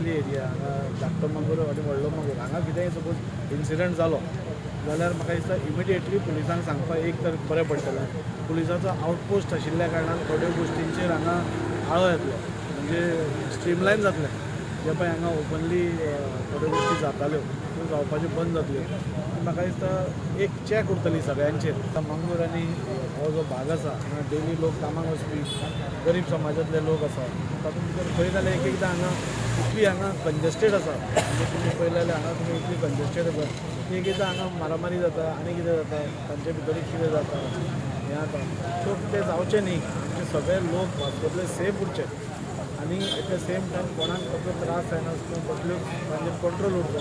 आशिल्ली एरिया हांगा, धाकटो मांगूर आनी व्हडलो मांगूर, हांगा कितेंय सपोज इन्सिडंट जालो जाल्यार म्हाका दिसता इमिडिएटली पुलिसांक सांगपाक एक तर बरें पडटलें. पुलिसाचो आउटपोस्ट आशिल्ल्या कारणान थोड्यो गोश्टींचेर हांगा आळो येतलो, म्हणजे स्ट्रीमलायन जातलें. जे पळय हांगा ओपनली थोड्यो गोश्टी जाताल्यो, त्यो जावपाच्यो बंद जातल्यो आनी म्हाका दिसता एक चॅक उरतली सगळ्यांचेर. आतां मांगूर आनी हो जो भाग आसा, हांगा डेली लोक कामाक वचपी गरीब समाजांतले लोक आसा. तातूंत भितर खंय जाल्यार एक एकदां हांगा इतली हांगा कंजस्टेड आसा, म्हणजे तुमी पळयलें जाल्यार हांगा तुमी इतली कंजस्टेड आसा की एक एकदां हांगा मारामारी जाता आनी कितें जाता, तांचे भितरूच कितें जाता, हें जाता. सो तें जावचें न्ही, आमचे सगळे लोक वास्कोतले सेफ उरचे आनी एट the same time कोणाक कसलो त्रास जायनासतना कसल्योच तांचेर कंट्रोल उरचो.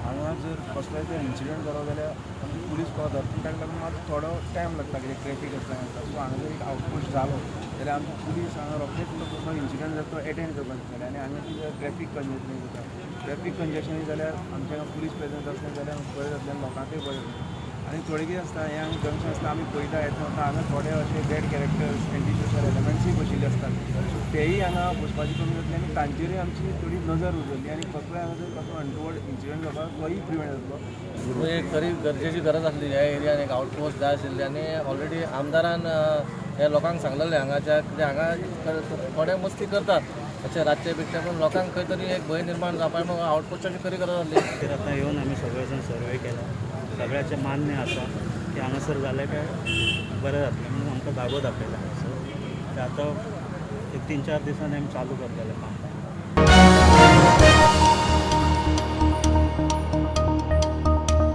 हांगा जर कसलोय जर इन्सिडंट जालो जाल्यार आमचे पुलीस पावतात, पूण ताका लागून मात थोडो टायम लागता, कित्याक ट्रॅफीक आसता. सो हांगा जर एक आउटपोस्ट जालो जाल्यार आमचे पुलीस हांगा रोखडेच तो कसलो इन्सिडंट जाता तो एटेंड करपाक शकतले. आनी हांगा कितें ट्रॅफीक कंजेशन जाता, ट्रॅफीक कंजेशन जाल्यार आमच्या हांगा पुलीस प्रेजन्स आसलें जाल्यार बरें जातलें आनी लोकांकूय बरें जातलें. आनी थोडें कितें आसता, हें हांगा जंक्शन आसता, आमी पळयता येता वता, हांगा थोडे अशे बॅड कॅरेक्टर्स, एंटी सोशल एलिमेंट्सूय बशिल्ले आसतात. सो तेय हांगा बसपाची कमी जातली आनी तांचेरूय आमची थोडी नजर उरतली आनी कसलोय हांगा जर कसलो अनटुवर्ड इन्सिडंट जावपाक तोय प्रिवेंट जातलो. एक खरी गरजेची गरज आसली, ह्या एरियान एक आउटपोस्ट जाय आशिल्ली. आनी ऑलरेडी आमदारान ह्या लोकांक सांगलेलें हांगाच्या, कित्याक हांगा थोडे मस्ती करतात अशें रातचे बिटचे, पूण लोकांक खंय तरी एक भंय निर्माण जावपाक मग आउटपोस्टाची खरी गरज आसली. खातीर आतां येवन आमी सगळे जाण सर्वे केला. सगळ्याचें मान्य आसा की हांगासर जालें काय बरें जातलें म्हणून आमकां जागो दाखयला हांगासर. ते आतां एक 3-4 दिसांनी आमी चालू करतले काम.